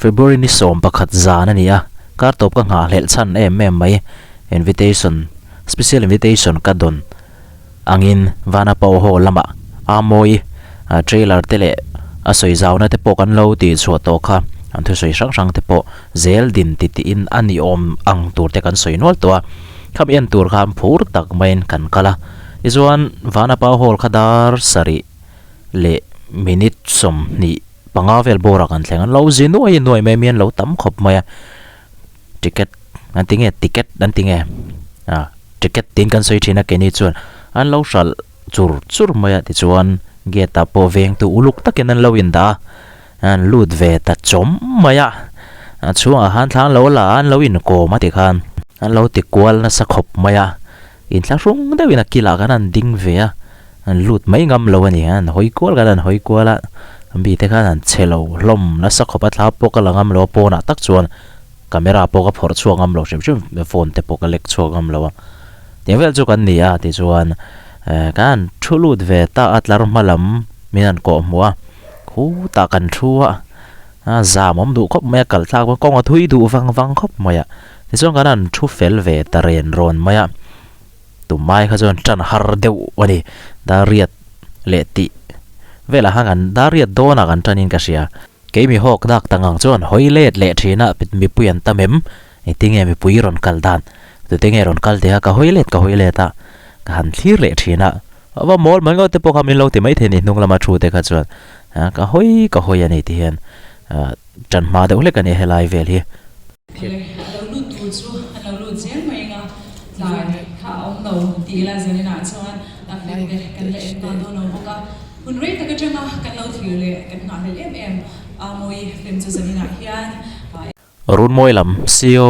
February ni 11 zan a ni a, kar tawp ka nghahhlelh chhan em em mai. Invitation, special invitation ka dawn angin Vanapau Hall lamah a mawi trailer te leh a sawi zauna te pawh kan lo tih chhuah tawh kha an thusawi hrang hrang te pawh zel din ti tiin a ni awm ang tur te kan sawi nual tawh a, khami en tur khan phur tak maiin kan kal a, tichuan Vanapau Hall kha dar sarih leh minute 25 vel bawrah kan thleng a, an lo zi nuai nuai mai a mi an lo tam khawp mai a. Ticket an ti nge ticket an ti nge ah ticket tiin kan sawi thin a keini chuan an lo hralh chur chur mai a tichuan gate ah pawh vengtu uluk takin an lo indah a an lut ve ta chawm mai a a chhungah khan thla an lo la a an lo inkawm a tikhan an lo ti kual nasa khawp mai a inthlahrung deuhin a kilah khan an ding ve a an lut mai ngam lo a ni an hawi kual khan an hawi kual a mite khan an che lo hlawm nasa khawp a thla pawh ka la ngam lo a pawnah tak chuan. Camera pawh ka phawrh chhuak ngam lo hrim hrim, phone te pawh ka lek chhuak ngam lo a. Tiang vel chu kan ni a tichuan eh kan han thu lut ve ta a tlar hma lam min han kawh hmuh a, khutah kan thu a, a zam awm duh khawp mai a kal thlak kawng a thui duh vang vang khawp mai a. Tichuan kan han thu fel ve ta ren rawn mai a, tumai kha chuan tan har deuh a ni, dar riat leh tih velah khan kan dar riat dawnah kan tanin ka hria. Kei mi hawk dak ta ngang chuan hawi let leh thin a, mipui an tam em? Engtinge mipui rawn kal dan? Tute nge rawn kal tih a ka hawi let ka hawi let a, ka han thlir leh thin a, a va mawl mai ngawt te pawh kha min lo ti mai thei ni hnung lama thu te kha chuan ka hawi ka hawi a ni ti hian tan hma deuh hlek a ni helai vel hi. Awle, a lo lut tur chu a lo lut zel mai anga tlai kha a awm lo tih ila zaninah chuan a film te kan la en nghal dawn lo bawk a. Hun rei tak atanga kan lo thlir leh kan nghahhlelh em em a mawi film chu zaninah hian a. Runmawi lam CEO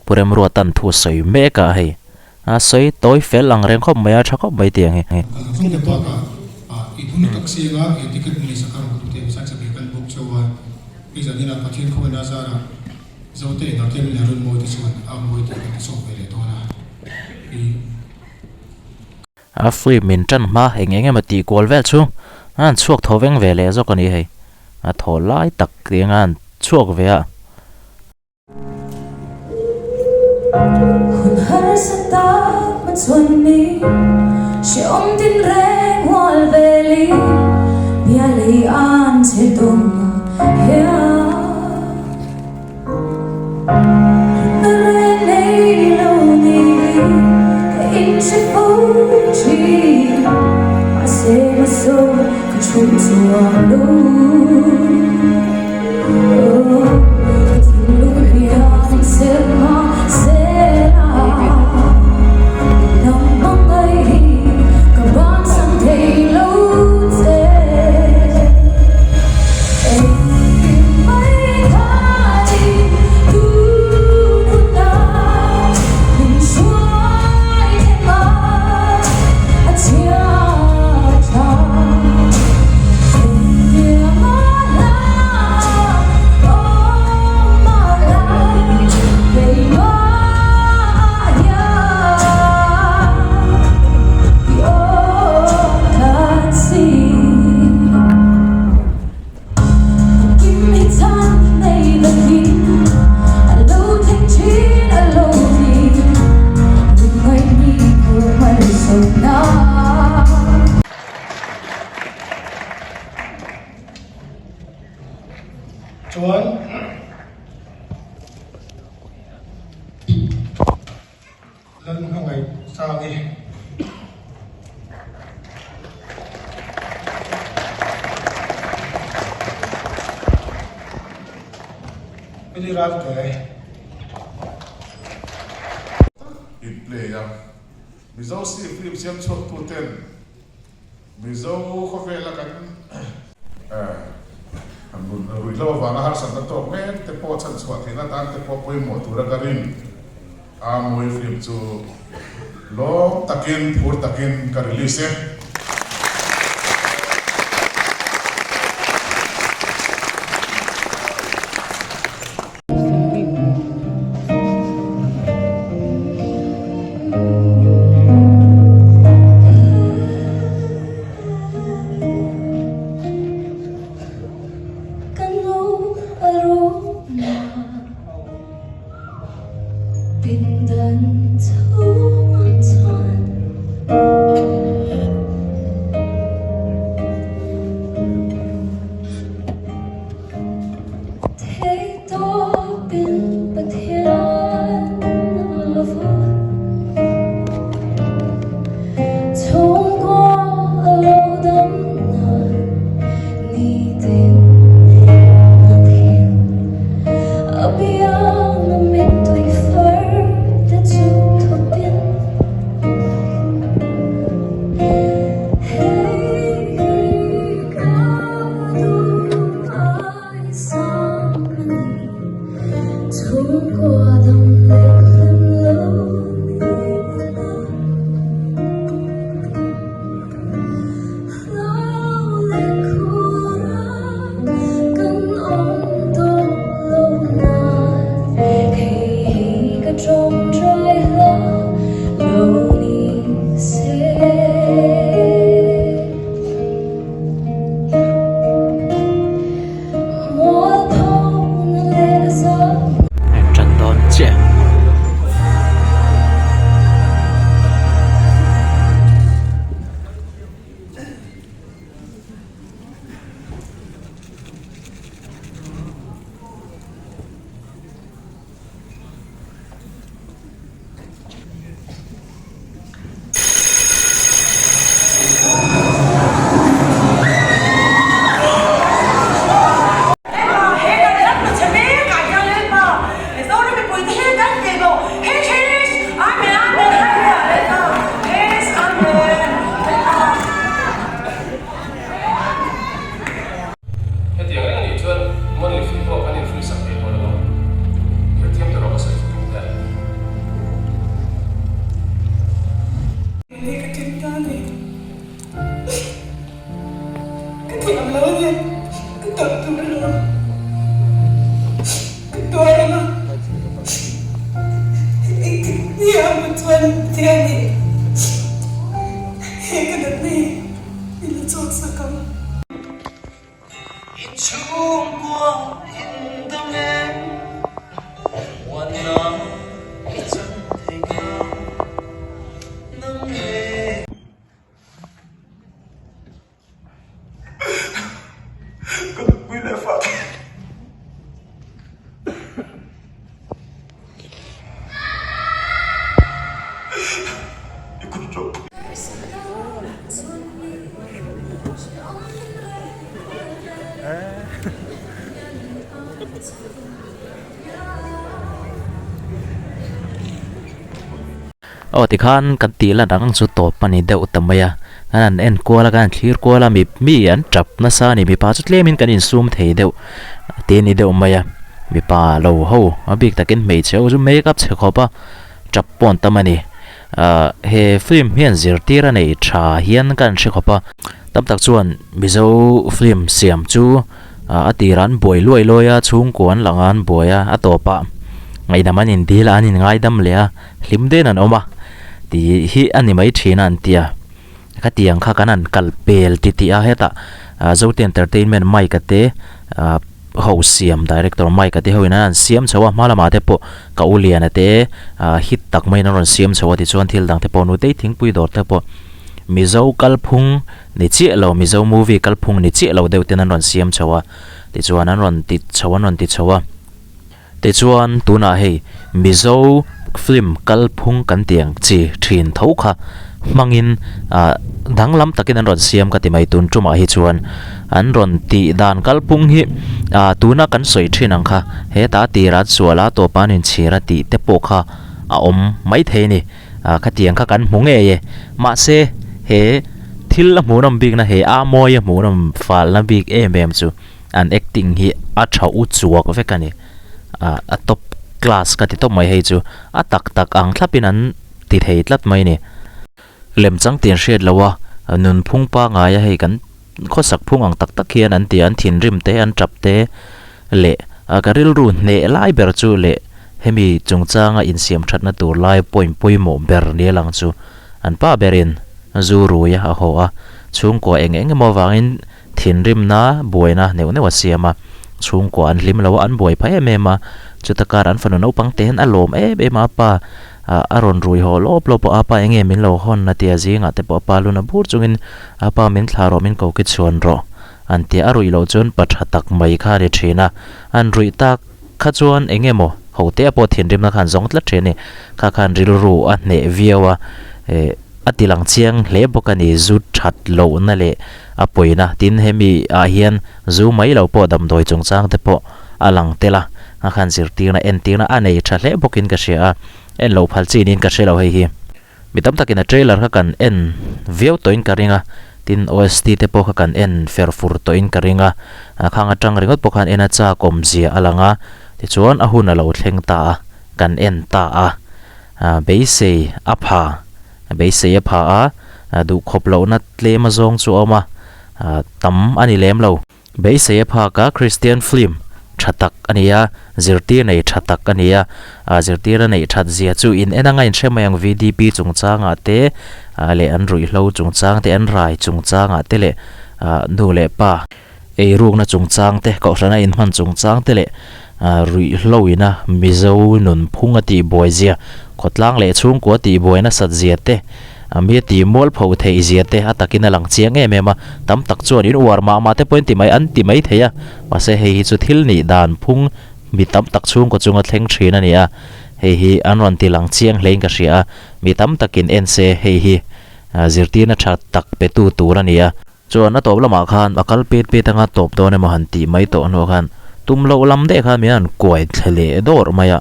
Pu Remruatan thu sawi mek a hei a sawi tawi fel ang reng khawp mai a tha khawp mai tih ang hi. Kan chhung te bakah i hun tak sianga i ticket nei sakar rawh tute website chak hi kan book chauh a, hei zaninah Pathian khawina zarah Zote Entertainment leh Runmawi te chuan a mawi tih kan ti chhuak ve leh dawn a, i. A free min tan hma eng eng emaw tih kual vel chu a han chhuak tho veng ve leh zawk a ni hei, a thaw lai tak tih anga han chhuak ve a. Hun harsa tak ma chuan ni hrehawm tin reng hual veli bia lei an che dawng a hian. Na reng nei lo ni ka inhre fo thin mahse hmasawn ka thu chuang lo. Chuan Lal hmangaih chang i. Billy Ralte. In play a, Mizo si film siam chhuak tu ten Mizo khawvela kan ruihhlo avanga harsatna tawk mek te pawh chhanchhuah theihna atan te pawh pawimawh tura ka rin a mawi film chu lawm takin phur takin ka release e. Kan lo a rawh. Inchhungah chuan. Theihtawpin Pathian a va chhungkaw a lo dam nan nitin a thin a biang a mittui far te chu thawpin hei hi ka duh ai sang a ni chhungkua dam leh hlim lo ni ila hlau leh khur a kan awm tawh lo nan hei hi ka tawngtai hla lo ni se. En tan dawn chiah. Hetiang reng anih chuan money fee pawh kan inhrui sak thei tawh lo ang. Hrethiam ta rawh ka sawi fo tum te. Ni ka tin ta ni. Ka thiam lo a ni. Ka tawrh tur a lo. Ka tuar ang a. Engtik ni ah maw chuan Pathian nih he ka natna hi min la chhuak sak ang. Inchhungkua indam em muanna i chan thei kha nang le. Ka nupui leh fate. I kut rawh. Aw tikhan kan tih lan ang chu tawp a ni deuh ta mai a, kan han en kual a kan han thlir kual a mi mi an tap nasa a ni mipa chu tlemin kan insum thei deuh te a ni deuh mai a mipa lo ho a bik takin hmeichhe ho chu makeup chhe khawp a tap pawh an tam a ni ah he film hian zirtir a nei tha hian ka han hre khawp a tam tak chuan mizo film siam chu. A tirah an buai luai luai a, chhungkua an lang a, an buai a, a tawpah ngaihdam an indil a, an inngaidam leh a, hlim deuhin an awm a tih hi a ni mai thin a an ti a. Khatiang kha kan han kal pel ti tih a, hetah Zote Entertainment Mike a te ho siam Director Mike a te hoin an han siam chho a, hma lamah te pawh ka u Liana te hit tak maiin an rawn siam chho a tichuan thil dang te pawh Nutei thingpui dawr te pawh Mizo kalphung Ni chiah lo, Mizo movie kalphung ni chiah lo deuh ten an rawn siam chho a, tichuan an rawn ti chho an rawn ti chho a. Tichuan tunah hei Mizo film kalphung kan tih ang chi thin tho kha hmangin ah danglam takin an rawn siam ka ti mai tun tumah hi chuan an rawn tih dan kalphung hi ah tuna kan sawi thin ang kha hetah a tirah an sual a a tawpah an inchhir a tih te pawh kha a awm maithei a ni. Ah khatiang kha kan hmu ngei e. Mahse he thil a hmuhnawm bikna he a mawi a hmuhnawm falna bik em em chu an acting hi a tha u chuak vek a ni. Ah a top class ka ti tawp mai hei chu a tak tak ang thlapin an ti thei tlat mai a ni. Lemchang tih an hriat loh a nunphung pangaia hei kan khawsak phung ang tak tak hian an ti a, an thinrim te, an tap te leh ka rilru hneh lai ber chu leh hemi chungchanga insiam thatna tur lai point pawimawh ber ni lang chu an pa berin zu rui a haw a, chhungkua eng eng emaw avangin thinrimna buaina neuh neuh a siam a, Chhungkua an hlim lo a, an buai phah em em a. Chuta kar an fanu naupang te hian a lawm em em a, a pa a rawn rui haw lawp lawp a, a pa eng nge min lo hawn a tia zingah te pawh a pa luna bur chungin a pa min thlah rawh min ko ki chhuan rawh an tia a ruih loh chuan pa tha tak mai kha a ni thin a. An ruih tak kha chuan eng nge maw ho te pawh thinrimna khan zawng tlat thin a ni. Kha khan rilru a hneh viau a, eh a ti lang chiang hle bawk a ni zu that lohna leh a pawina. Tin hemi ah hian zu mai lo pawh damdawi chungchang te pawh a lang tel a, a khan zirtirna entirna a nei tha hle bawkin ka hria a, en loh phal chi niin ka hre lo hei hi. Mi tam takin a trailer kha kan en viau tawhin ka ring a, tin OST te pawh kha kan en fer fur tawhin ka ring a, khang atang ringawt pawh khan en a chak awmzia a lang a, tichuan a hun a lo thleng ta a, kan en ta a, beisei a pha, beisei a pha a, duhkhawp lohna tlem a zawng chu a awm a, tam a ni lem lo. Beisei a phak a, Kristian film tha tak a ni a, zirtir nei tha tak a ni a, a zirtir a neih that zia chu in en anga inhre mai ang VDP chungchangah te leh an ruihhlo chungchang te an rai chungchangah te leh nu leh pa eirukna chungchang te kohhrana inhman chungchang te leh ruihhlo ina Mizo nunphung a tihbuai zia khawtlang leh chhungkua tihbuai nasat zia te A mi a ti mual pho theih zia te a takin a lang chiang em em a, tam tak chuan in uar mah mah te pawhin ti mai an ti mai thei a, mahse hei hi chu thil nih dan phung mi tam tak chhungkaw chunga thleng thin a ni a, hei hi an rawn ti lang chiang hlein ka hria a, mi tam takin en se hei hi zirtirna tha tak petu tur a ni a. Chuan a tawp lamah khan a kal pet pet anga tawp dawn emaw han tih mai tawh hnuah khan tum loh lam daih khan min han kuai thle leh dawr mai a,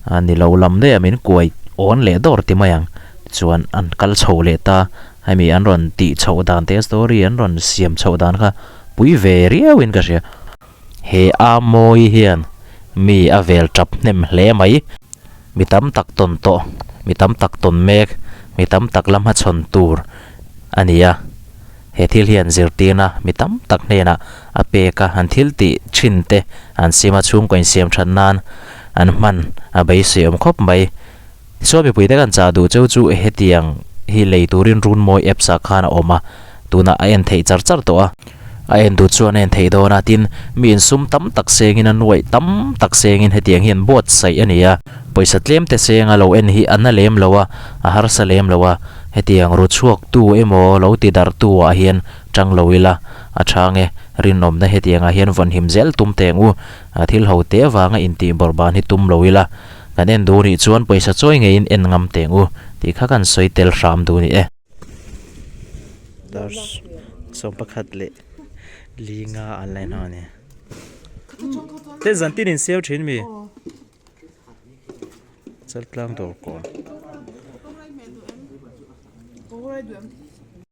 a ni lo lam daih a min kuai awn leh dawr ti mai ang. Chuan an kal chho leh ta, hemi an rawn tih chhoh dan te story an rawn siam chhoh dan kha pui ve riau in ka hria. He a mawi hian mi a vel tap hnem hle mai. Mi tam tak tawn tawh, mi tam tak tawn mek, mi tam tak la hmachhawn tur a ni a. He thil hian zirtirna mi tam tak hnenah a pek a, an thil tih thin te an sim a, chhungkaw insiam that nan an hman a beisei awm khawp mai. Tichuan mipuite kan chah duh cheu chu hetiang hi lei turin Runmawi apps ah khan a awm a, tunah a en theih char char tawh a. A en duh chuan a en theih dawn a, tin mi insum tam tak sengin a nuaih tam tak sengin hetiang hian buatsaih a ni a. Pawisa tlem te senga lo en hi a na lem lo a, a harsa lem lo a, hetiang ru chhuak tu emaw lo ti darh tu ah hian tang lo ila a tha nge, rinawmna hetiang ah hian vawnhim zel tum teng u, thil ho te avanga intih bawrhban hi tum lo ila, kan en duh nih chuan pawisa chawi ngeiin en ngam teng u tih kha kan sawi tel hram duh ni e. Dar 11 leh linga an la en a ni. Te zan tin in siam thin mi? Chaltlang dawr kawn.